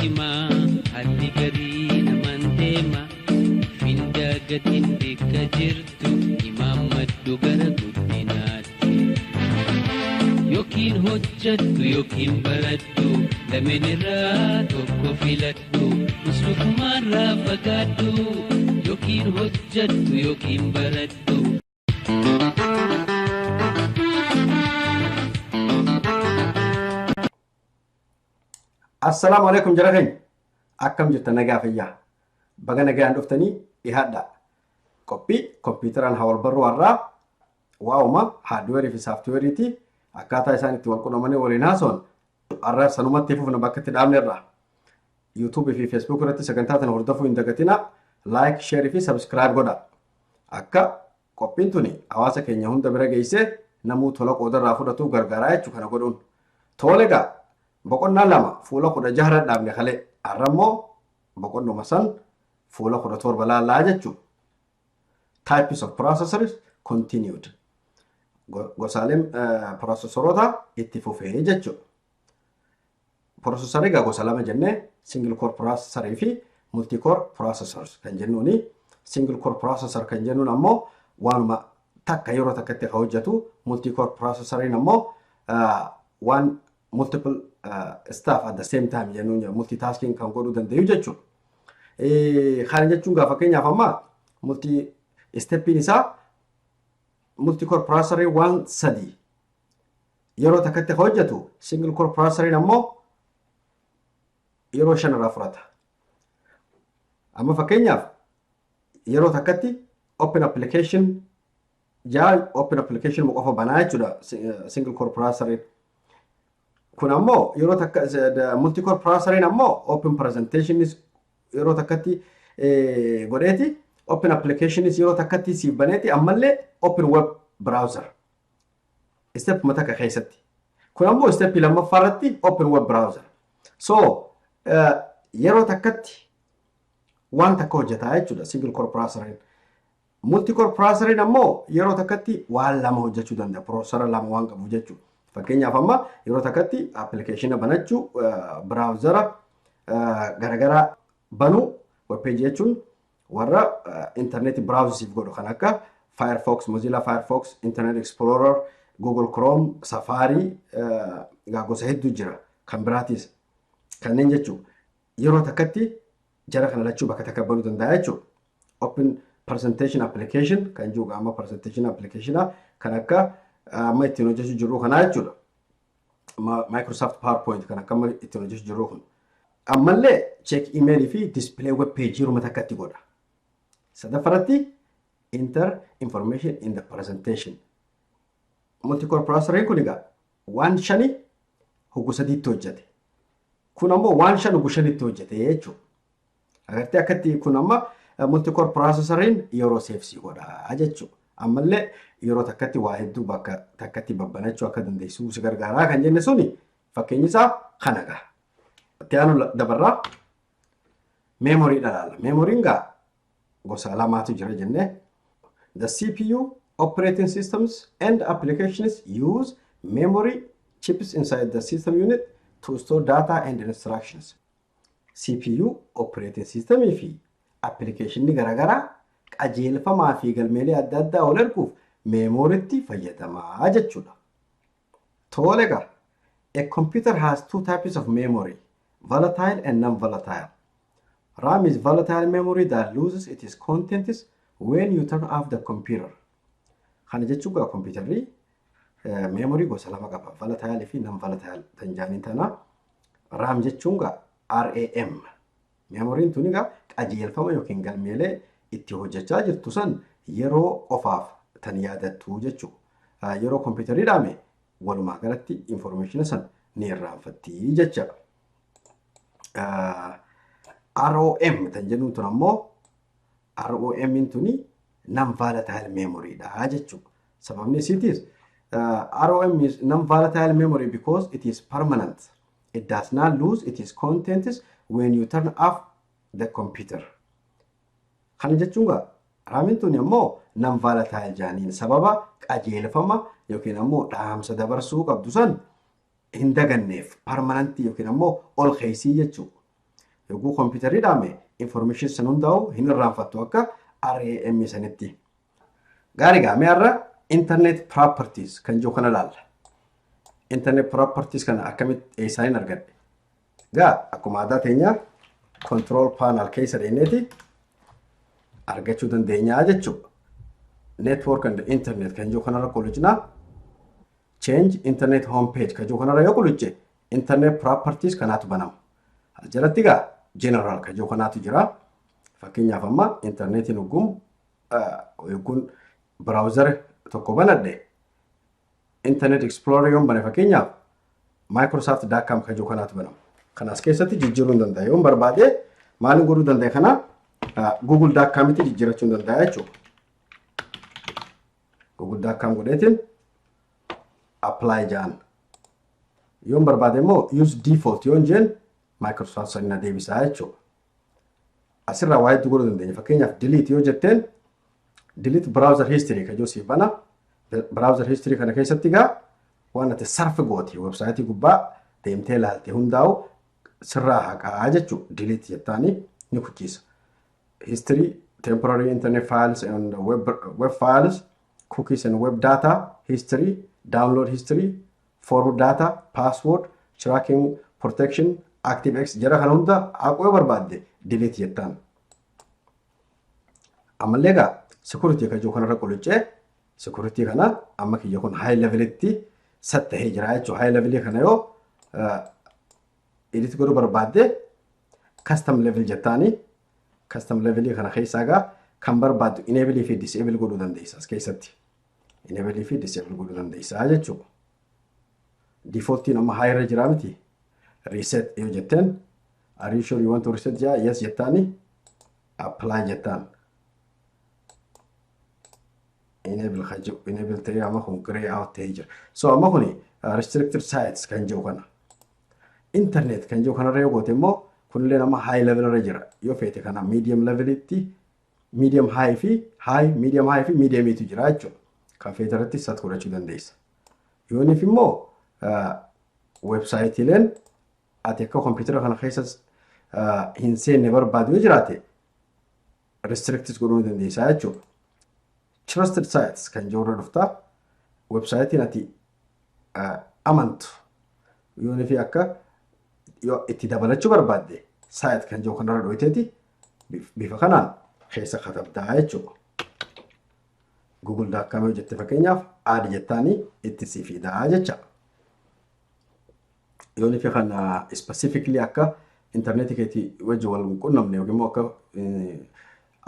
Cimaa haalli garii namaan deema findaa gatiin bikka jirtu imaammadhu gara guddinaatti. Yookiin hojjattu yookiin barattu, lameen irraa tokko filadhu, muslukumaarraa fagaadhu, yookiin hojjattu yookiin barattu. Assalaamu alaikum jara keenya. Akkam jirtan, nagaa fayyaa? Baga nagaan dhuftanii, dhihaadha. Qophii kompiitaraan haa wal barruu har'aa waa'uma haardweerii fi saaftiweeriiti, akkaataa isaan itti wal qunnamanii waliin haasa'an har'a sanumatti fufna bakka itti dhaabne irraa. YouTube fi Facebook irratti sagantaa tana hordofuu hin dagatina. Like, share fi subscribe godha. Akka qophiin tuni hawaasa keenya hunda bira geessee namuu tola qoodarraa fudhatuuf gargaaraa jechuu kana godhuun. Tole egaa, boqonnaa 2 fuula 16 dhaabne kalee, har'a immoo boqonnuma san fuula 17 laallaa jechuudha. Types of processors continued. Gosaaleen processoroota itti fufee jechuudha. Processorii egaa gosa lama jennee, single core processorii fi multi core processors kan jennuuni. Single core processor kan jennuun ammoo waanuma takka yeroo takkatti kan hojjetu, multi core processoriin ammoo waan multiple stuff at the same time jennuun, multitasking kan godhuu danda'u jechuudha. Kana jechuun gaa fakkeenyaaf amma multi steppiin isaa multi core processorii waan sadii yeroo takkatti kan hojjetu, single core processoriin ammoo yeroo shan irraa fudhata. Amma fakkeenyaaf yeroo takkatti open application jaa, open application qofa banaa jechuudha single core processoriin. Kun ammoo yeroo takka multi core processoriin ammoo open presentationis yeroo takkatti godheeti, open applicationis yeroo takkatti siif baneeti, ammallee open web browser step takka keessatti. Kun ammoo step lammaffaa irratti open web browser. So yeroo takkatti waan takka hojjetaa jechuudha single core processoriin. Multi core processoriin ammoo yeroo takkatti waan lama hojjechuu danda'a. Processora lama waan qabuuf jechuudha. Fakkeenyaaf amma yeroo takkatti appilikeeshina banachuu, browsera garaagaraa banuu, webpage jechuun warra intarneetii browsisiif godhu kan akka Firefox, Mozilla Firefox, Internet Explorer, Google Chrome, Safari, gosa hedduu jira kan biraatis kanneen jechuudha. Yeroo takkatti jara kana lachuu bakka takka banuu danda'a jechuudha. Open presentation application kan jiru amma presentation application kan akka amma ittiin hojjechuu jirru kanaa jechuudha. Microsoft PowerPoint kan akka amma ittiin hojjechuu jirru kun. Ammallee check email fi display web page yeroo takkatti godha. Sadaffaratti enter information in the presentation. Multi-core processor kun egaa waan shani hoggu sadiitti hojjete. Kun ammoo waan shan hoggu shanitti hojjete jechuudha. Agartee akkatti kun amma multi-core processoriin yeroo save sii godha jechuudha. Ammallee yeroo takkatti waa hedduu bakka takkatti babbanachuu akka dandeessu si gargaaraa kan jenne suni fakkeenyi isaa kana gaha. Itti aanu dabarraa memory dhalaala. Meemoriin gaa gosa lamaatu jira jennee. The CPU, operating systems and applications use memory chips inside the system unit to store data and instructions. CPU, operating systemii fi appilikeeshinni garaagaraa qajeelfamaa fi galmeelee adda addaa wal erguuf meemoriitti fayyadamaa jechuudha. Tole egaa, a computer has two types of memory, volatile and non-volatile. RAM is volatile memory that loses its contents when you turn off the computer. Kana jechuun gaa kompiitarri meemorii gosa lama qaba. Volatile fi non-volatile kan jedhaniin tana. RAM jechuun gaa RAM. Meemoriin tuni gaa qajeelfama yookiin galmeelee itti hojjechaa jirtu san yeroo qofaaf tan yaadattu jechuudha. Yeroo kompiitarri dhaame walumaa galatti information san ni irraanfatti jecha. ROM kan jennuun tun ammoo ROM tuni non-volatile memory dha jechuudha. Sababni isiitiis ROM is non-volatile memory because it is permanent. It does not lose its contents when you turn off the computer. Kana jechuun gaa RAMiin tuni ammoo non-volatile jaaniin sababa qajeelfama yookiin ammoo dhaamsa dabarsuu qabdu san hin daganneef, permanentii yookiin ammoo ol keeysii jechuudha. Yogguu kompiitarri dhaame information san hundaa'u hin irraanfattu akka RAM sanitti. Gaarii gaa, mee har'a internet properties kan jiru kana laalla. Internet properties kana akkamitti eessaan hin argadhe? Gaa, akkuma aadaa teenyaa control panel keessa dheeneeti argachuu dandeenyaa jechuudha. Network and internet kan jiru kanarra qulqullina, change internet home page kan jiru kanarra yoo qulqulle internet properties kanaatu banama. As jalatti gaa general kan jiru kanaatu jira. Fakkeenyaaf, amma internetiin yogguun browser tokko banadhe, Internet Explorer yoon bane, fakkeenyaaf Microsoft.com kan jiru kanaatu banama. Kanas keessatti jijjiiruu hin danda'a. Yoon barbaade maaliin godhuu danda'a kana? Google.com'itti jijjiirachuu hin danda'a jechuudha. Google.com godheetiin apply jaan. Yoon barbaade immoo use default yoon jeen Microsoft sana deebisaa jechuudha. Asirraa waa hedduu godhuu dandeenya. Fakkeenyaaf, delete yoo jetteen delete browser history kan jiru siif bana. Browser history kana keessatti gaa waan ati surf goote, websaayitii gubbaa deemtee ilaalte hundaa'u sirraa haqaa jechuudha. Delete jettaanii ni kuchiisa. History, temporary internet files and web files, cookies and web data, history, download history, form data, password, tracking protection, ActiveX, jara kana hunda haquu yoo barbaadde delete jettaan. Ammallee egaa security kan jiru kanarra quluccee security kana amma kiyya kun high levelitti set tahee jira jechuudha. High levelii kana yoo edit godhuu barbaadde custom level jettaanii custom levelii kana keessaa egaa kan barbaaddu enable fi disable godhuu dandeessa as keessatti. Enable fi disable godhuu dandeessa jechuudha. Defaultiin amma high irra jira miti. Reset yoo jetteen, "Are you sure you want to reset?" jaa, yes jettaani apply jettaan. Enable kan jiru enable ta'ee amma kun grey out ta'ee jira. So amma kuni restricted sites kan jiru kana. Internet kan jiru kanarra yoo goote immoo kunillee nama high level irra jira. Yoo feete kana medium levelitti, medium high fi high, medium high fi mediumiitu jira jechuudha. Kan feete irratti set godhachuu dandeessa. Yooniif immoo websaayitiileen ati akka kompiitara kana keessa hin seenne barbaadu yoo jiraate restricted godhuu dandeessa jechuudha. Trusted sites kan jiru irra dhuftaa, websaayitiin ati amantu yoonii fi akka yoo itti dabalachuu barbaadde site kan jiru kanarra dhoyiteeti bifa kanaan keessa katabdaa jechuudha. Google.com yoo jette fakkeenyaaf add jettaanii itti si fidaa jecha. Yoonii fi kana specifically akka intarneetii keetii wajji wal hin qunnamne yookiin immoo akka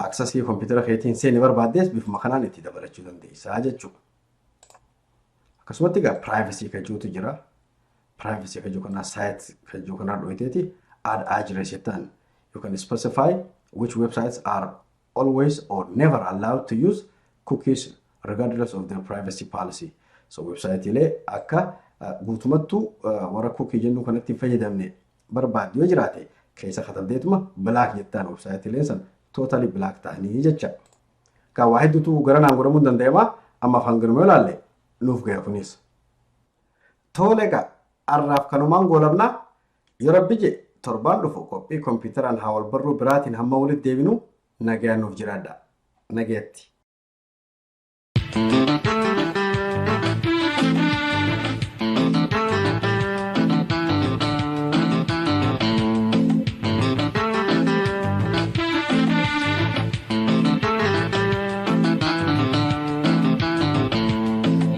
accessii kompiitara keetiin seene barbaaddes bifuma kanaan itti dabalachuu dandeessaa jechuudha. Akkasumatti egaa privacy kan jirutu jira. Privacy kan jiru kanaa site kan jiru kanaa dhoyiteeti add address jettaan. You can specify which websites are always or never allowed to use cookies regardless of their privacy policy. So websaayitiilee akka guutumattuu warra cookie jennu kanatti hin fayyadamne barbaaddu yoo jiraate keessa katabdeetuma block jettaan, websaayitiileen san totally block ta'anii jecha. Gaa, waa hedduutu gara naan godhamuu hin danda'ama, amma afaan garuma yoo ilaalle nuuf gaya kunis. Tole egaa, har'aaf kanumaan goolabnaa. Yoo rabbi je torbaan dhufu qophii kompiitaraan haa wal barruu biraatiin hamma walitti deebinu nagayaan nuuf jiraadha. Nagayatti.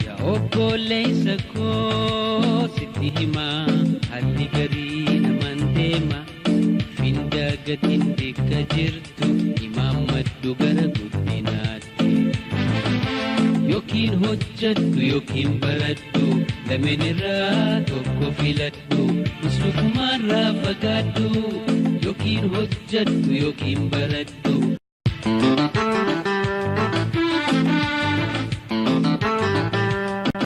Yaa obboleessa koo, sitti himaa, haalli garii naman deema. Finda gatiin bakka jirtu imaammadhu gara guddinaatti. Yookiin hojjadhu yookiin baradhu, lameen irraa tokko filadhu. Muslukumaarraa fagaadhu, yookiin hojjadhu yookiin baradhu.